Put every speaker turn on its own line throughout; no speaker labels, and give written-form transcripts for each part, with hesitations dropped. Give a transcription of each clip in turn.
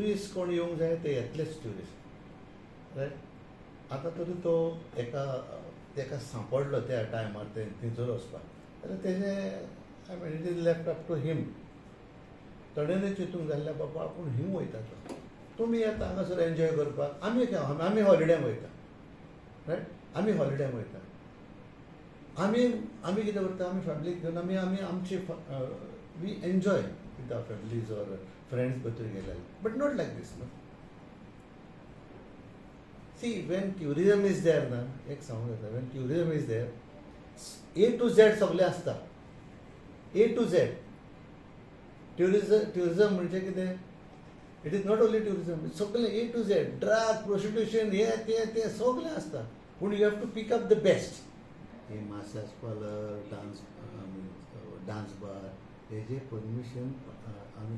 Tourist कोण येवंक जाय ते येतलेच ट्युरिस्ट, रायट. आतां तरी तो एका तेका सांपडलो त्या टायमार ते थंयसर वचपाक जाल्यार तेजें, I mean, it is left up to him. ताणें चिंतूंक जाल्लें बाबा आपूण हिंग वयता तो, तुमी येता हांगासर एन्जॉय करपाक, आमी आमी हॉलिडेक वयता, रायट. आमी हॉलिडेक वयता, आमी आमी कितें करता, आमी फॅमिलीक घेवन आमी आमी आमचे we enjoy with our families or friends भितर गेले, but not like this न्हू. See, when tourism is there ना, एक सांगूंक जाता, when tourism is there, A to Z सगळें आसता, ए टू झेड. ट्युरिजम म्हणजे कितें, it is not only tourism, सगळें A to Z, drug, prostitution, हें तें तें सगळें आसता. पूण you have to pick up the best. हे massage parlour, dance, I mean, dance bar, हेजे परमिशन आमी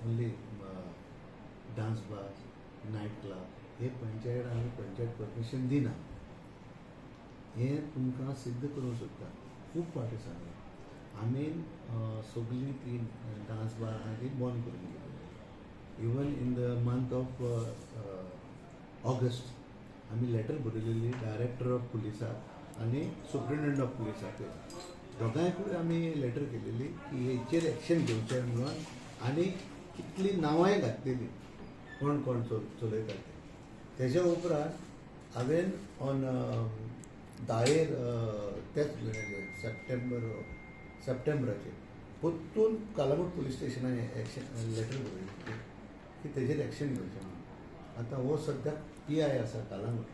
only dance bar, night club हे पंचायत आमी पंचायत परमिशन दिना, हें तुमकां सिद्ध करूंक सोदता. खूब फावटी सांगलां आमी, सगळीं ती डांस बार आहा ती बंद करून गेली. Even in the month of August आमी लेटर बरयलेली डायरेक्टर ऑफ पुलिसाक आनी सुप्रिंटेंडंट ऑफ पुलिसाक, दोगांयकूय आमी लेटर केलेली की हेचेर एक्शन घेवचें म्हणून, आनी कितलीं नांवांय घातलेली कोण कोण चलयता ते. तेज्या उपरांत हांवें ऑन 10 त्याच म्हयन्याचेर, सप्टेंबराचेर परतून कालांगूट पुलीस स्टेशनान एक्शन लेटर बरयली की तेजेर एक्शन घेवचें म्हणून. आतां हो सद्याक पी I आसा कालांगूट,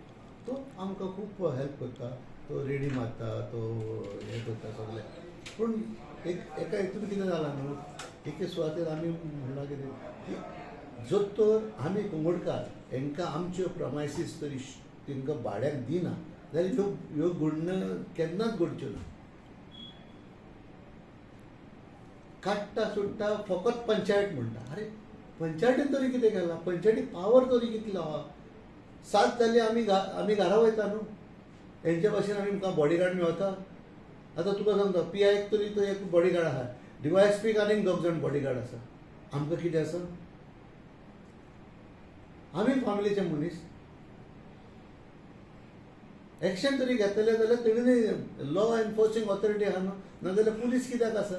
तो आमकां खूब हेल्प करता, तो रेडी मारता, तो हें करता सगळें. पूण एक एका हितून कितें जालां न्हू, एके सुवातेर आमी म्हणलां कितें की जर तर आमी कुंगडकार हेंकां आमच्यो प्रमायसीस तरी तेंकां भाड्याक दिना जाल्यार ह्यो ह्यो घडणं केन्नाच घडच्यो ना. काडटा सुट्टा फकत पंचायत म्हणटा. अरे पंचायतीन तरी कितें केलां, पंचायती पावर तरी कितलो आहा. 7 जाली आमी आमी घरा वयता न्हू, हेंचे भाशेन आमी आमकां बॉडीगार्ड मेवता. आतां तुका सांगता, पी आयक तरी तो एक बॉडीगार्ड आहा, डीवायएसपीक आनीक दोग जाण बॉडीगार्ड आसा. आमकां कितें आसा, आमी फॅमिलीचे मनीस. एक्शन तरी घेतले जाल्यार तेणी लॉ एनफोर्सिंग ऑथॉरिटी आहा न्हू, नाजाल्यार पुलीस कित्याक आसा,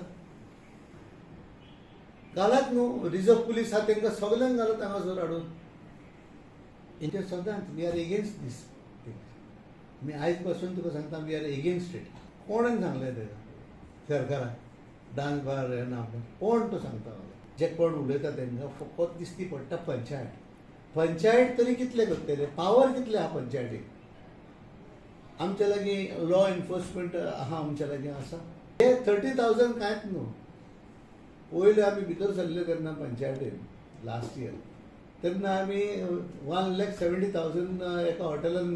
घालात न्हू रिजर्व पुलीस आहा तेंकां सगल्यांक घालात हांगासर हाडून. ते सदांच we are against this thing. मी आयज पासून तुका सांगता, we are against it. कोणेन सांगलें तेका सरकारान डांस बार हें ना, कोण तो सांगता म्हाका. जे कोण उलयता तेंकां फकत दिसती पडटा पंचायत. पंचायत तरी कितले करतले, पावर कितले आहा पंचायतीक. आमच्या लागीं लॉ एनफोर्समेंट आहा, आमच्या लागीं आसा. हे 30,000 कांयच न्हू. पयले आमी भितर सरले तेन्ना पंचायतीन लास्ट इयर, तेन्ना आमी 1,70,000 एका हॉटेलान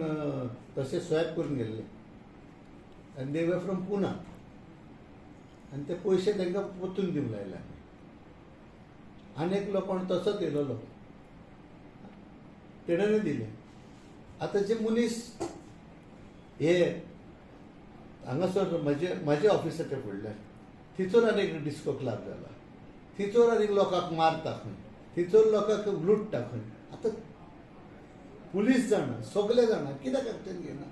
तशें स्वॅप करून गेल्ले, आनी they were from Pune, आनी ते पयशे तांकां परतून दिवंक लायले आमी. आनी एकलो कोण तसोच येयलेलो, तेणेनूय दिले. आतां जे मनीस हे हांगासर म्हजे म्हज्या ऑफिसाच्या फुडल्यान थंयसर आनी एक डिस्को क्लब जाला, थंयसर आनीक लोकांक मारता खंय, थंयसर लोकांक लुट्टा खंय. आतां पुलीस जाणा, सगळे जाणा, कित्याक एक्शन घेना.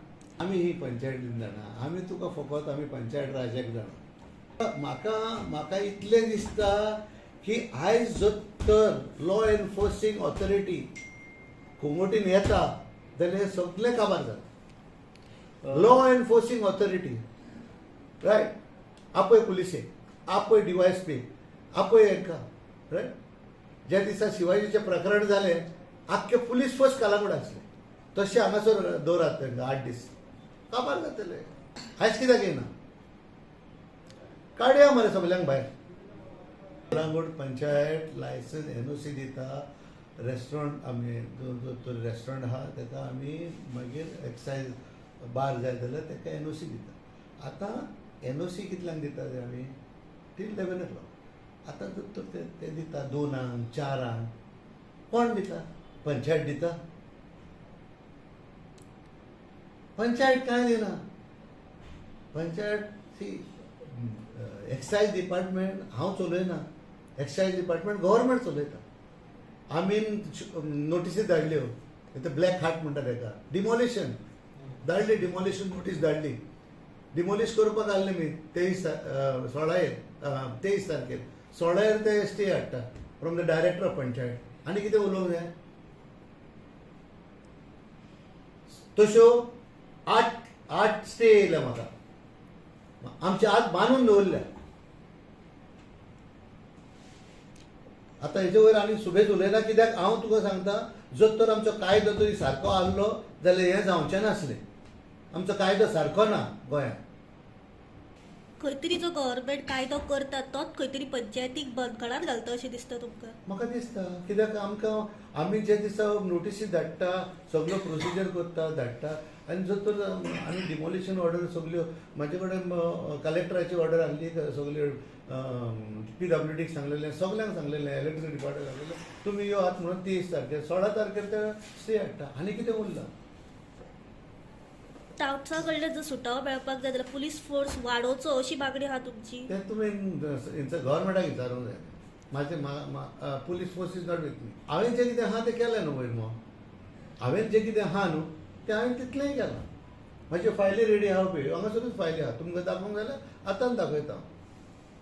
आमी ही पंचायतीन जाणा, आमी तुका फकत आमी पंचायत राजाक जाणा. म्हाका म्हाका इतलें दिसता की आयज जर तर लॉ एनफोर्सिंग ऑथॉरिटी कुंगोटीन येता जाल्यार हें सगळें काबार जाता. लॉ एनफोर्सिंग ऑथॉरिटी, रायट, आपय पुलिसेक, आपय डीवायएसपी, आपय हांकां, रायट. ज्या दिसा शिवाजीचें प्रकरण जालें, आख्खे पुलीस फोर्स कालांगूट आसले, तशें हांगासर दवरात तांकां 8 दीस, काबार जातले. आयज कित्याक येना, काडया मरे सगल्यांक भायर. कळंगूट पंचायत लायसन्स एनओसी दिता. रेस्टॉरंट आमी जो रेस्टॉरंट आहा ताका आमी मागीर एक्सायज बार जाय जाल्यार ताका एनओसी दिता. आतां एनओसी कितल्यांक दिता ते आमी तील 11 o'clock. आतां जर तर ते दिता 2 4 कोण दिता, पंचायत दिता. पंचायत कांय दिना. पंचायत सी एक्सायज डिपार्टमेंट हांव चलयना, एक्सायज डिपार्टमेंट गव्हर्मेंट चलयता. आमी नोटिसी धाडल्यो, ते ब्लॅक हार्ट म्हणटा तेका, डिमॉलिशन धाडली, डिमॉलिशन नोटीस धाडली. डिमॉलिश करपाक घाल्ले मी 23 16 23 तारखेर, 16 ते स्टे हाडटा from the director of panchayat. आनी कितें उलोवंक जाय? तश्यो 8 स्टे येयल्या म्हाका, आमचे हात बांदून दवरल्या. आतां हेजे वयर आनी सुबेज उलयना, कित्याक हांव तुका सांगता, जर तर आमचो कायदो तरी सारको आहलो जाल्यार हें जावचें नासलें. आमचो कायदो सारको ना गोंयांत.
खंय तरी जो गव्हर्मेंट कायदो करता तोच खंय तरी पंचायतीक बंदखणात घालता अशें दिसता तुमकां?
म्हाका दिसता, कित्याक आमकां आमी जे दिसा नोटिसी धाडटा, सगळो प्रोसिजर करता, धाडटा, आनी जर तर आनी डिमॉलिशन ऑर्डर सगल्यो म्हाजे कडेन कलेक्टराची ऑर्डर आहली, सगल्यो PWDक सांगलेलें, सगल्यांक सांगलेलें, इलेक्ट्रिसिटी डिपार्टमेंट सांगलेलें, तुमी येवात म्हणून 23 तारखेर, 16 तारखेर ते स्टे हाडटा. आनी कितें उरलां?
टावट्सा कडल्यान जर सुटावो मेळपाक जाय जाल्यार पुलीस फोर्स वाडोवचो अशी मागणी आहा तुमची?
तें तुमी गव्हर्मेंटाक विचारूंक जाय. म्हाजे police force is not with me. हांवें जें कितें आहा तें केलें न्हू वयर, मो हांवें जें कितें आहा न्हू तें हांवें तितलेंय केलां. म्हाज्यो फायली रेडी आहा पळय, हांगासरूच फायली आहा, तुमकां दाखोवंक जाल्यार आतांच दाखयता.